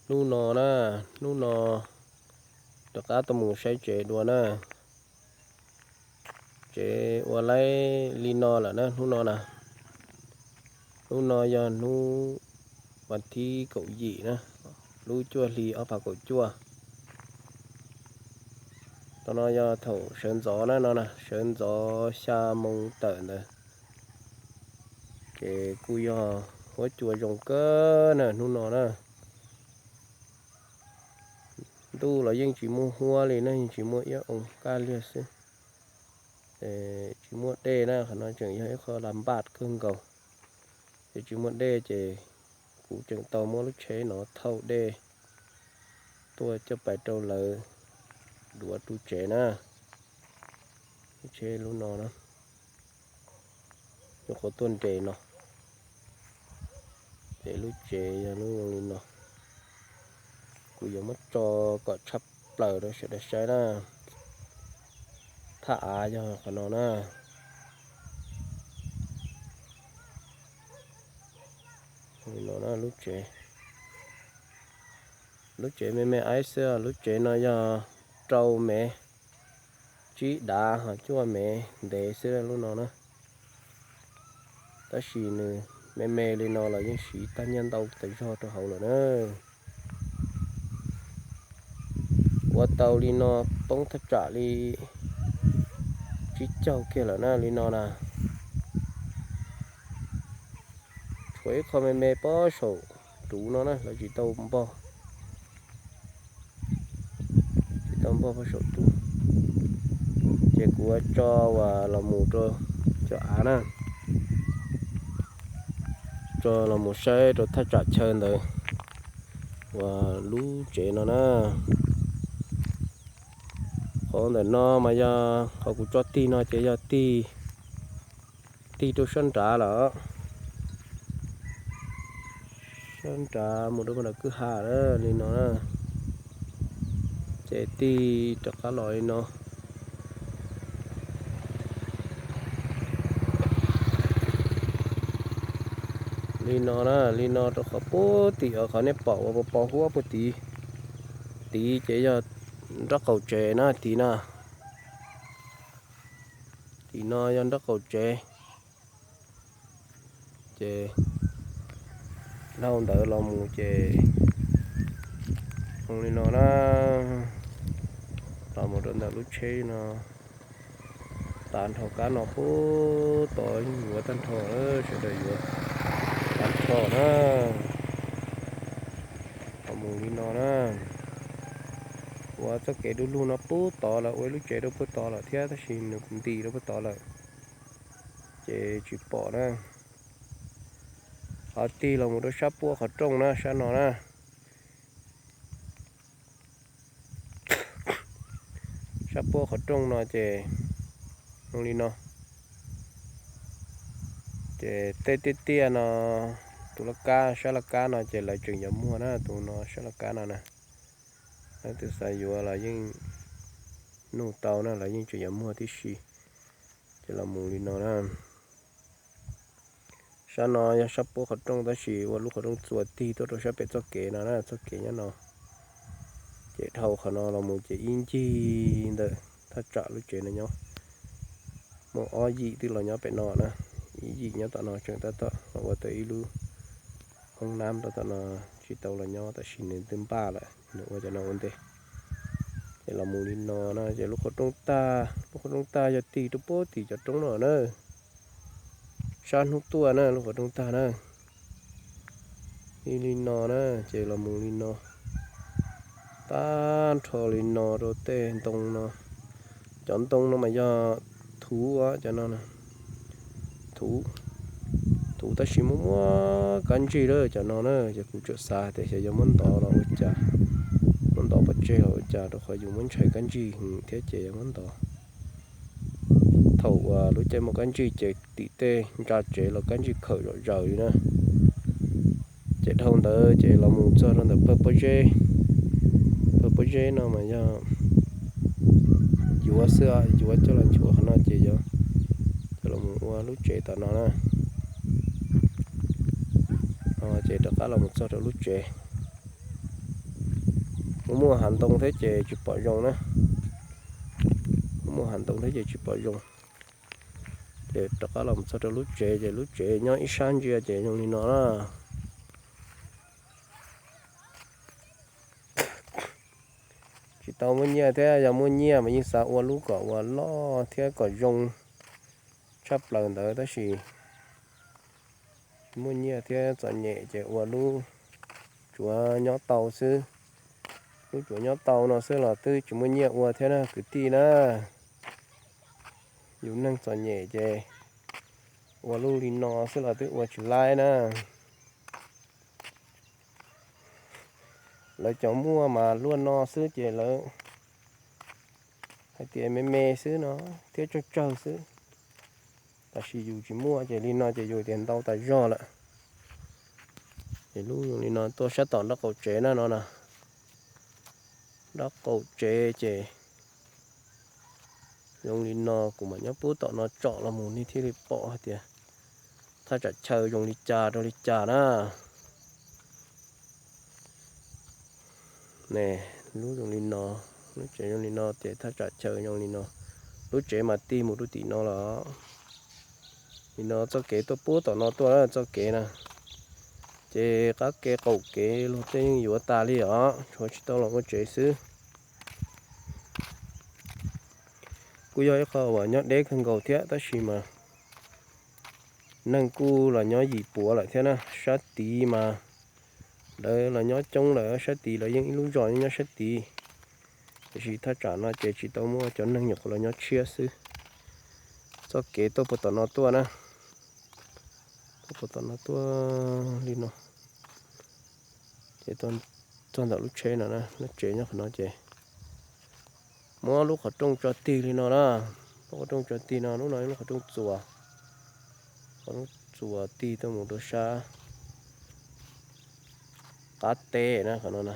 Hnub no na, hnub no rov qab tuaj mus saib tsev dua na. Tsev ua laib li no lawm na hnub no na. Hnub no yog hnub vas thib kaum yim na, lub cuaj hli ob phav kaum cuaj. Tam no yog thaum sawv ntxov na, no na sawv ntxov xya moo tawm ntawd. Ces kuj yog huab cua zoo kawg na hnub no na. Ntuj los yeej tsis muaj huab li na, yeej tsis muaj iab oo kaj liag xwb. Tsis muaj dej na, qhov no tseem yog ib qho las npaj kawg nkaus. Ces tsis muaj dej ces kuv tseem tau muab lub tsheb no thauj dej tuaj coj pais rau lawv duav tu tsev na. Lub tsheb lub no na, nyuam qhuav tuaj nres no. Ces lub tsev yog lub zoo li no. Kuv yuav muab tso kom tshaj plaws rau sawv daws saib na. Thaj av yog qhov no na. Lub tsev, lub tsev me me aib xwb, lub tsev no yog rau mev, tsib dav ho cuaj mev ntev xwb lub no na. Tab sis nws me me li no los yeej siv tag nyiaj ntau tas zog rau hauv lawm na. Ua tau li no poob thaj tsam li tsib caug kiag lawm na li no na. Tshuav ib qho me me pob saum ruv no na, lawv tsis tau npog, tsis tau npog pob saum ruv. Ces kuv tso uas los mus rau cov av na, tso los mus saib rau thaj tsam chaw ntawd uas lub tsev no na. Qhov ntawm no mas yog qhov kuv tso tig no ces yog tig, tig rau sab nrad lawm. Sab nrad mus rau puag nram kwj ha li no na. Ces tig rov qab los li no. Li no na, li no rau qhov puag tim qhov nej pom uas pos huab puag tid, tid ces yog nraub qaum tsev na tid na. Tim no yog nraub qaum tsev. Ces dhau ntawd los mus ces zoo li no na, los mus rau ntawm lub tsheb no, tag nrho kab no puag tod yuav tag nrho, sawv daws yuav tag nrho na. Los mus li no na, ua txoj kev du lug no puag tod lawm, ua ib lub tsev rau puag tod lawm thiab tab sis nws ntim rau puag tod lawm ces tsis pom na. Ho tig los mus rau sab puab qhov rooj na, sab no na. Sab puab qhov rooj no ces zoo li no. Ces tej tiaj tiaj no, tus laj kab, sab laj kab no ces lawv tseem yuav muag na, tus no sab laj kab no na. Leej twg xav yuav los yeej nug tau na, los yeej tseem yuav muag tib si. Ces los mus li no na. Sab no yog sab puab qhov rooj tab sis ua lub qhov rooj txuas tig tuaj rau sab pem txoj kev no na, txoj kev nyob no. Ces dhau qhov no los mus ces ib ncig ntawm thaj tsam lub tsev no nyob. Muaj ob yim twb los nyob pem no na, ib yim nyob tom no tseem tab tom los ua tau ib lub hoob nab rau tom no, tsis tau los nyob tab sis nws twb npaj lawm, nws ua cov no ua ntej. Ces los mus li no na, ces lub qhov rooj tag, lub qhov rooj tag yog tig rau puag tim cov roob no na. Sab hnub tuaj na, lub qhov rooj tag na. Li, li no na, ces los mus li no. Tag nrho li no rau tej ntoo no. Cov ntoo no mas yog thuv, cov no thuv, thuv tab sis muaj muaj kab ntsig lawm cov no na, ces kuv tseem xav tias xyov yuav muab ntov los ua cas, muab ntov pov tseg los ua cas, rau qhov yus muab ntshai kab ntsig thiab ces yuav muab ntov. Thaum uas lub caij muaj kab ntsig ces tim tej ntsa tsev los kab ntsig khawm zom zaws li na. Ces dhau ntawd ces los mus txog rau ntawm pawg pob zeb. Pawg pob zeb no mas yog yuav xwb, yuav coj los nchuav qhov no ces yuav coj los mus ua lub tsev tom no na. Ces rov qab los mus txog rau lub tsev. Muaj muaj hav ntoo thiab ces tsis pom zoo na. Muaj muaj hav ntoo thiab ces tsis pom zoo. Ces rov qab los txog rau lub tsev ces lub tsev nyob ib sab ntsia ces zoo li no na. Tsis tau muaj nyiaj thiab, yog muaj nyiaj mas yeej xav ua lub kom uas loj thiab kom zoo tshaj plaws ntawd tab sis tsis muaj nyiaj thiab txom nyem ces ua lub tsuav nyob tau xwb. Lub tsuav nyob tau no xwb los twb tsis muaj nyiaj ua thiab na kwv tij na. Yus neeg txom nyem ces ua lub li no xwb los twb ua tsis laib na. Lawv cov muaj mas luaj no xwb ces lawv hais tias me me xwb no thiab tsawg tsawg xwb. Tab sis yus tsis muaj ces li no ces yus tias ntau tas zog lawm. Ces lub zoo li no tuaj sab tom nraub qaum tsev na no na. Nraub qaum tsev ces zoo li no kuv mam nyob pub tom no tsom los mus nej thiaj li pom hais tias thaj tsam chaw zoo li cas rau li cas na. Ne, lub zoo li no, lub tsev zoo li no ces thaj tsam chaw zoo li no. Lub tsev mas tig mus rau tim no lawm. Li no txoj kev tuaj pub tom no tuaj txoj kev na. Ces qab kev qaum kev luag tej yeej yuav tas li os, tshuav tsis tau los ua tsev xwb. Kuj yog ib qho uas nyob deb kawg nkaus thiab tab sis mas neeg kuj los nyob yim puav lawm thiab na. Sab tid mas lawv los nyob coob lawm, sab tid lawv yeej ib lub zos nyob sab tid. Tiam sis thaj tsam no ces tsis tau muaj cov neeg nyuam qhuav los nyob tshiab xwb. Txoj kev tuaj puag tom no tuaj na, tuaj puag tom no tuaj li no. Ces txog ntawm lub tsheb no na, lub tsev nyob qhov no ces muab lub qhov rooj tso tig li no na. Lub qhov rooj tso tig no, lub no lub qhov rooj txuas, qhov rooj txuas tig tuaj mus rau sab qab teb na, qhov no na.